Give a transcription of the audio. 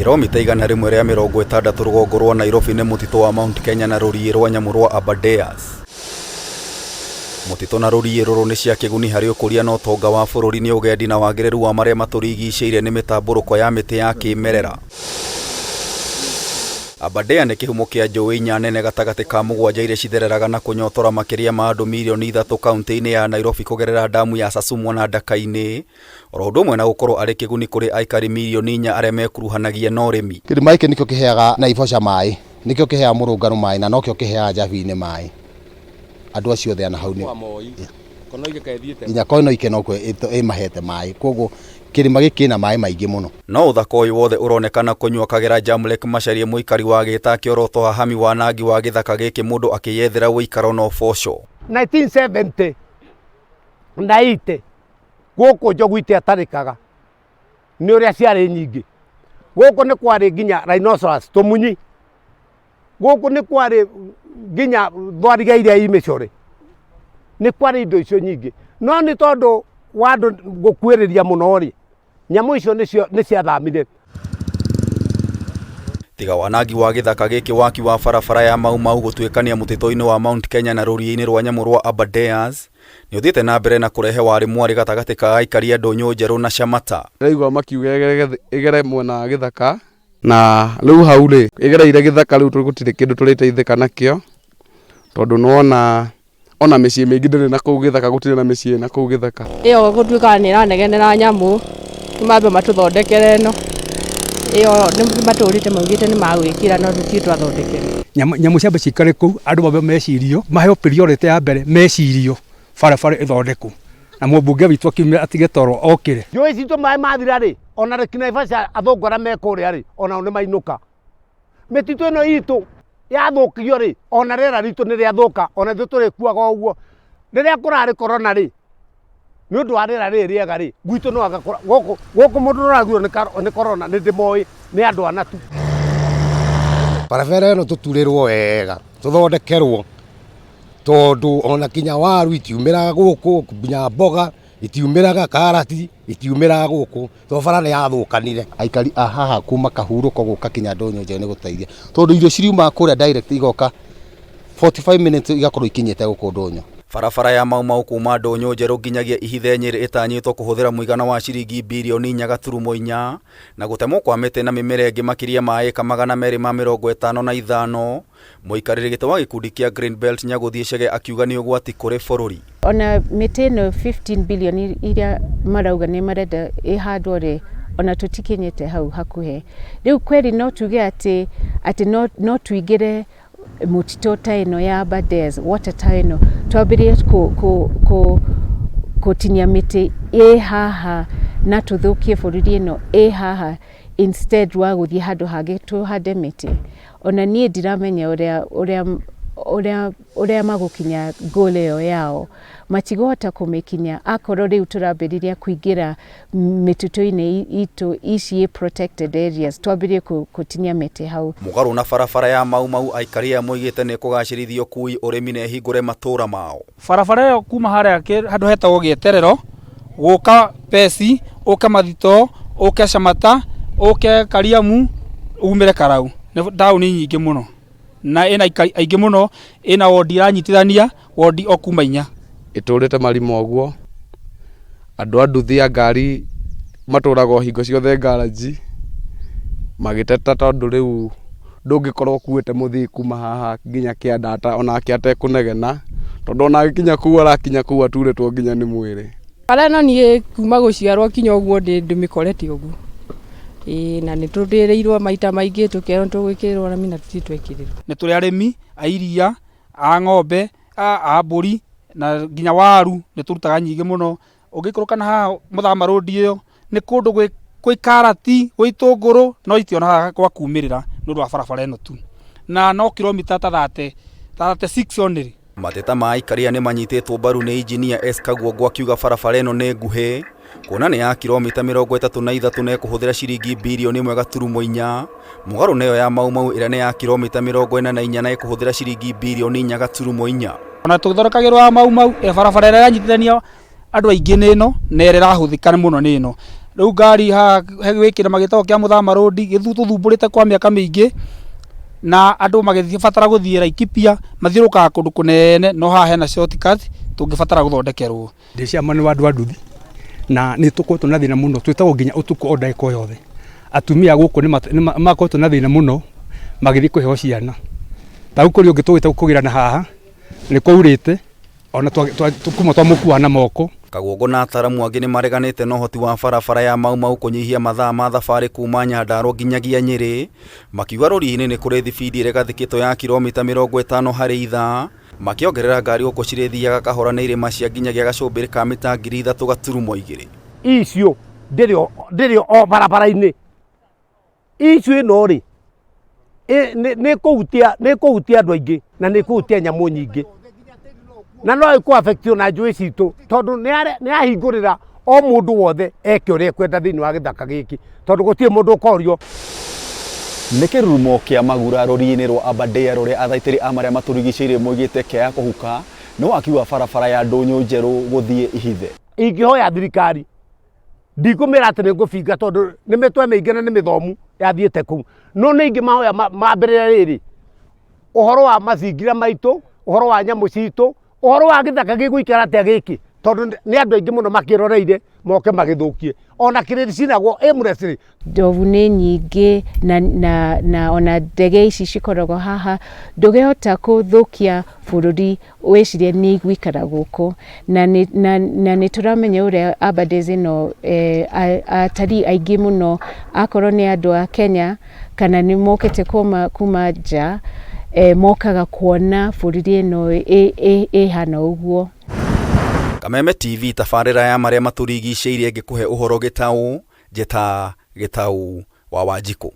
Kiromita 160 rũgongo rwa Nairobi nĩ mũtitũ wa Mount Kenya na rũriĩ rwa nyamũ rwa Aberdares. Mũtitũ na rũriĩ rũrũ nĩ cia kĩguni harĩ ũkũria na ũtonga wa bũrũri nĩ ũgendi na wagĩrĩru wa marĩa matũrigicĩirie nĩ mĩtambũrũko ya mĩtĩ ya kĩmerera. Aberdare nĩ kĩhumo kĩa njũĩ inya nene gatagatĩ ka mũgwanja iria cithereraga na kũnyotora makĩria ma andũ mirioni 3 kaunti-inĩ ya Nairobi kũgerera damu ya Sasumwa na Ndaka-inĩ, oro ũndũ ũmwe na gũkorwo arĩ kĩguni kũrĩ aikari mirioni 4 arĩa mekuruhanagia na ũrĩmi. Kĩrĩma gĩkĩ nĩkĩo kĩheaga Naivasha maĩ, nĩkĩo kĩheaga Mũrũngarũ maĩ na nokĩo kĩheaga Njabini maĩ. Andũ acio othe ana hau nĩ nginya Koinoike nokuo ĩmahete maĩ, koguo kĩrĩma gĩkĩ kĩna maĩ maingĩ mũno. No ũthaka ũyũ wothe ũronekana kũnyua Kagera Jamlek Macharia mũikari wa Gĩta kĩoroto hahami wanangi wa gĩthaka gĩkĩ mũndũ akĩyethera ũikaro na ũboco. 1970 na 80 gũkũ njogu itiatarĩkaga nĩ ũrĩa ciarĩ nyingĩ. Gũkũ nĩ kwarĩ nginya rhinoceros tũmunyi, gũkũ nĩ kwarĩ nginya thwariga iria i mĩcore, nĩ kwarĩ indo icio nyingĩ. No nĩ tondũ wa andũ gũkuĩrĩria mũno rĩ, nyamũ icio nĩcio nĩ ciathamire. Tiga wanangi wa gĩthaka gĩkĩ waki wa barabara ya Mau Mau gũtuĩkania mũtitũ-inĩ wa Mount Kenya na rũriĩ-inĩ rwa nyamũ rwa Aberdares nĩ ũthiĩte na mbere na kũrehe warĩ mwarĩ gatagatĩ ka aikari a Ndũnyũ Njerũ na Shamata. Ndĩraigua makiuga ĩgere mwena wa gĩthaka na rĩu hau rĩ ĩgereire gĩthaka rĩu gũtirĩ kĩndũ tũrĩteithĩka nakĩo tondũ nĩwona ona mĩciĩ mĩingĩ ndĩrĩ na kũu gĩthaka gũtirĩ na mĩciĩ na kũu gĩthaka. Ĩyo gũtuĩkaga nĩ ĩranegenera nyamũ nĩ mambe matũthondekere ĩno ĩyo nĩ matũrĩte maugĩte nĩ magwĩkĩra no tũtirĩ twathondekerwo. Nyamũ ciambe cikare kũu andũ mambe mecirio maheo priority ya mbere mecirio barabara ĩthondekwo na mũmbunge witũ akiumĩra atige toro okĩre. Njũĩ citũ maĩ mathira rĩ, ona Lake Naivasha athũngũ arĩa me kũrĩa rĩ, onao nĩ mainũka. Mĩtitũ ĩno itũ yathũkio rĩ, ona rĩera ritũ nĩ rĩathũka, ona ithuĩ tũrĩkuaga o ũguo. Rĩrĩa kũrarĩ corona rĩ, nĩ ũndũ wa rĩera rĩrĩ rĩega rĩ, gwitũ no anga gũkũ gũkũ mũndũ ũragirwo nĩ corona nĩ ndĩmoĩ nĩ andũ ana tu. Barabara ĩno tũturĩrwo wega, tũthondekerwo tondũ ona kinya waru itiumĩraga gũkũ, nginya mboga itiumĩraga, karati itiumĩraga gũkũ tondũ bara nĩ yathũkanire. Aikari a haha kuma kahurũko gũka kinya Ndũnyũ Njerũ nĩ gũteithia tondũ irio ciriumaga kũrĩa direct igoka 45 minutes igakorwo ikinyĩte gũkũ Ndũnyũ. Barabara ya Mau Mau kuma Ndũnyũ Njerũ nginyagia Ihithe Nyĩrĩ ĩtanyĩtwo kũhũthĩra mũigana wa ciringi birioni 4.4 na gũtemwo kwa mĩtĩ na mĩmera ĩngĩ makĩria ma ĩka 255. Mũikarĩri gĩtĩ wa gĩkundi kĩa Green Belt Nyagũthiĩ Chege akiuga nĩ ũgwati kũrĩ bũrũri. Ona mĩtĩ ĩno 15 billion iria marauga nĩ marenda ĩhandwo rĩ, ona tũtikinyĩte hau hakuhĩ. Rĩu kweli no tuge atĩ atĩ no, no tuingĩre mũtitũ ta ĩno ya Aberdares, water ta ĩno, twambĩrĩrie kũtinia mĩtĩ ĩ haha na tũthũkie bũrũri ĩno ĩ haha instead wa gũthiĩ handũ hangĩ tũhande mĩtĩ. Ona niĩ ndiramenya ũrĩa ũrĩa ũrĩa ũrĩa magũkinya goal ĩyo yao. Matikũhota kũmĩkinya akorwo rĩu tũrambĩrĩria kũingĩra mĩtitũ-inĩ itũ ici protected areas twambĩrĩrie kũtinia mĩtĩ hau. Mũgarũ na barabara ya Mau Mau aikari aya moigĩte nĩ ĩkũgacĩrithia ũkui, ũrĩmi na ĩhingũre matũũra mao. Barabara ĩyo kuma harĩa handũ hetagwo gĩeterero gũka Pesi, ũke Mathito, ũke Shamata, ũke Kariamu, umĩre Karau. Nĩ taũni nyingĩ mũno na ĩna aikari aingĩ mũno, ĩna wondi ĩranyitithania wondi o kuma inya. Ĩtũrĩte marima ũguo, andũ a nduthi a ngari matũraga o hingo ciothe ngaranji, magĩteta tondũ rĩu ndũngĩkorwo ũkuĩte mũthii kuma haha nginya kĩanda onake atekũnegena, tondũ ona agĩkinya kũu arakinya kũu aturĩtwo nginya nĩ mwĩrĩ. Bara ĩno niĩ kuma gũciarwo kinya ũguo ndĩmĩkorete ũguo. Ĩĩ na nĩ tũndĩrĩirwo maita maingĩ tũkerwo nĩ tũgwĩkĩrĩrwo rami na tũtirĩ twekĩrĩrwo. Nĩ tũrĩ arĩmi a iria, a ng'ombe, a mbũri na nginya waru nĩ tũrutaga nyingĩ mũno. Ũngĩikũrũka na haha Mũthama road ĩyo nĩ kũndũ gwĩ karati, gwĩ itũngũrũ no itionaga gwa kumĩrĩra nĩ ũndũ wa barabara ĩno tu. Na no kilomita ta 36 only. Mateta ma aikari aya nĩ manyitĩtwo mbaru nĩ injinia S Kaguongo akiuga barabara ĩno nĩ nguhĩ kuona nĩ ya kilomita 33 na ĩkũhũthĩra ciringi birioni 1.4 mũgarũ na ĩyo ya Mau Mau ĩrĩa nĩ ya kilomita 44 na ĩkũhũthĩra ciringi birioni 4.4. Ona tũthondekagĩrwo ya Mau Mau, barabara ĩrĩa ĩranyitithania andũ aingĩ nĩ ĩno na ĩrĩa ĩrahũthĩka mũno nĩ ĩno. Rĩu ngari haha gwĩ kĩrĩma gĩtagwo kĩa Mũthama Road gĩtũthumbũrĩte kwa mĩaka mĩingĩ, na andũ magĩbatara gũthiĩ Laikipia mathiũrũrũkaga kũndũ kũnene, no haha hena shortcut tũngĩbatara gũthondekerwo. Ndĩ chairman wa andũ a nduthi na nĩ tũkoretwo na thĩna mũno, twĩtagwo nginya ũtukũ o ndagĩka o yothe. Atumia a gũkũ nĩ makoretwo na thĩna mũno magĩthiĩ kũheo ciana. Ta rĩu kũrĩ ũngĩ tũgĩte kũgĩrana haha nĩ kwaurĩte ona kuma twamũkua na moko. Kaguongo na ataramu angĩ nĩ mareganĩte na ũhoti wa barabara ya Mau Mau kũnyihia mathaa ma thabarĩ kuma Nyandarua nginyagia Nyĩrĩ, makiuga rũriĩ-inĩ nĩ kũrĩ thibindi ĩrĩa ĩgathĩkĩtwo ya kiromita 50 harĩ ithaa, makĩongerera ngari gũkũ cirĩthiaga kahora nĩ irĩma cia nginyagia gacũmbĩrĩ ka mita 3.2. Icio ndĩrĩ o barabara-inĩ. Issue ĩno rĩ, nĩ ĩkũhutia nĩ ĩkũhutia andũ aingĩ na nĩ ĩkũhutia nyamũ nyingĩ. Na no ĩkũ affect ona njũĩ citũ tondũ nĩ yahingũrĩra o mũndũ wothe eke ũrĩa ekwenda thĩinĩ wa gĩthaka gĩkĩ tondũ gũtirĩ mũndũ ũkorio. Nĩ kĩrurumo kĩa magura rũriĩ-inĩ rwa Aberdare rũrĩa athaitĩri a marĩa matũrigicĩirie moigĩte kĩaya kũhuka nĩ waki wa barabara ya ndũnyũ njerũ gũthiĩ Ihithe. Ingĩhoya thirikari ndikũmĩra atĩ nĩ ngũbinga tondũ nĩ mĩtwe mĩingĩ na nĩ mĩthomu yathiĩte kũu no nĩ ingĩmahoya mambĩrĩre rĩrĩ ũhoro wa mazingira maitũ ũhoro wa nyamũ citũ ũhoro wa gĩthaka gĩgũikara atĩa gĩkĩ tondũ nĩ andũ aingĩ mũno makĩroreire moke magĩthũkie ona kĩrĩcinagwo aimlessly. Ndovu nĩ nyingĩ na, na, na ona ndege ici cikoragwo haha ndũngĩhota kũthũkia bũrũri wĩcirie nĩ igũikara gũkũ na nĩ na, na nĩ tũramenya ũrĩa Aberdares ĩno eh, atarii aingĩ mũno akorwo nĩ andũ a Kenya kana nĩ mokĩte kuma, kuma nja eh, mokaga kuona bũrũri ĩno ĩhana ũguo. Kameme TV tabarĩra ya marĩa matũrigicĩirie ĩngĩkũhe ũhoro gĩtaũ, njĩta Gĩtaũ wa Wanjikũ.